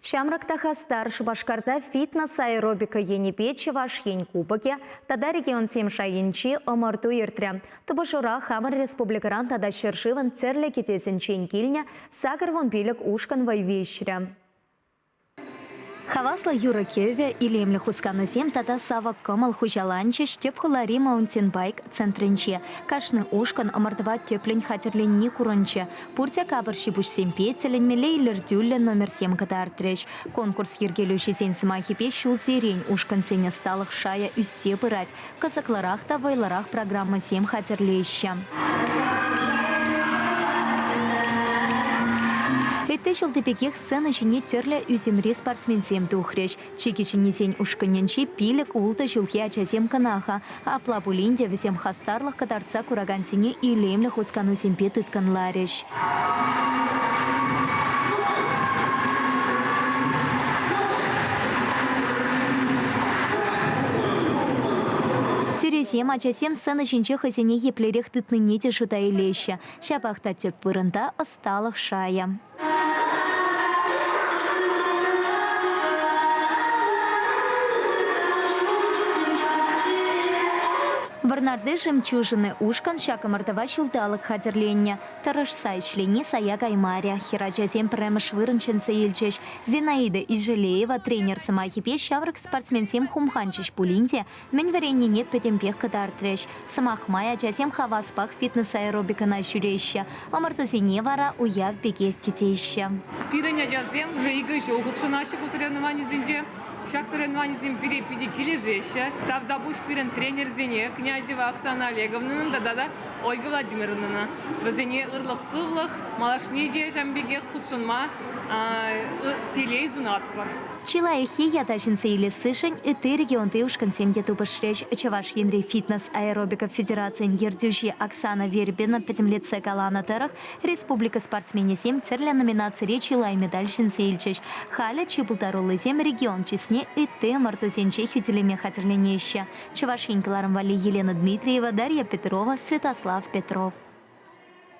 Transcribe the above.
Ҫамрӑк та хастар Шупашкарта фитнес-аэробика енӗпе Чӑваш Ен Кубокӗ тата регионсем шайӗнчи ӑмӑрту иртрӗ. Тупӑшура хамӑр республикӑран тата ҫӗршывӑн тӗрлӗ кӗтесӗнчен килнӗ 85 ушкӑн вӑй виҫрӗ. Хаваслӑ юрӑ-кӗвӗ, илемлӗ хусканусем тата савӑк кӑмӑл хуҫаланчӗҫ тӗп хулари маунтинбайк центрӗнче. Кашни ушкӑн ӑмӑртӑва тӗплӗн хатӗрленни курӑнчӗ. Пурте капӑр ҫи-пуҫсемпе тӗлӗнмелле илӗртӳллӗ номерсем кӑтартрӗҫ. Конкурс йӗркелӳҫисен сӑмахӗпе ҫулсерен ушкӑнсен ӑсталӑх шайӗ ӳссе пырать, кӑсӑклӑрах та вӑйлӑрах программӑсем хатӗрлеҫҫӗ. Ытти ҫулти пекех сцена ҫине тӗрлӗ ӳсӗмри спортсменсем тухрӗҫ. Чи кӗҫӗннисен ушкӑнӗнче пилӗк-ултӑ ҫулхи ачасем кӑна-ха. Апла пулин те вӗсем хастарлӑх кӑтартса куракансене илемлӗ хусканусемпе тыткӑнларӗҫ. Тӳресем ачасем сцена ҫинче хӑйсене еплерех тытнине те шута илеҫҫӗ. Ҫапах та тӗп вырӑнта ӑсталӑх шайӗ. Вӑрнарти «Жемчужины» ушкӑн ҫак ӑмӑртӑва ҫулталӑк хатӗрленнӗ. Тӑрӑшса ӗҫлени сая каймарӗ. Хӗрачасем пӗрремӗш вырӑн ҫӗнсе илчӗҫ. Зинаида Ижелеева тренер сӑмахӗпе ҫамрӑк спортсменсем хумханчӗҫ пулин те мӗн вӗреннине пӗтӗмпех кӑтартрӗҫ. Сӑмах май, ачасем хаваспах фитнес-аэробикӑна ҫӳреҫҫӗ. Ӑмӑртусене вара уяв пекех кӗтеҫҫӗ. Пирӗн ачасем уже икӗ ҫул хутшӑнаҫҫӗ ку соревнованисенче. Ҫак соревнованисем пире питӗ килӗшеҫҫӗ. Тавтапуҫ пирӗн тренерсене, Князева Оксана Олеговнӑна тата та Ольга Владимировнӑна. Вӗсене ырлӑх-сывлӑх, малашне те ҫавӑн пекех хутшӑнма телей сунатпӑр. Чи лайӑххи ята ҫӗнсе илессишӗн ытти регионти ушкӑнсем те тупӑшрӗҫ. Чӑваш Енри фитнес-аэробика федерацийӗн ертӳҫи Оксана Вербина пӗтӗмлетсе каланӑ тӑрӑх, республика спортсменӗсем тӗрлӗ номинацире чылай медаль ҫӗнсе илчӗҫ. Халӗ чи пултаруллисем регион чысне ытти ӑмӑртусенче хӳтӗлеме хатӗрленеҫҫӗ. Чӑваш Ен кӑларӑм валли Елена Дмитриева, Дарья Петрова, Святослав Петров.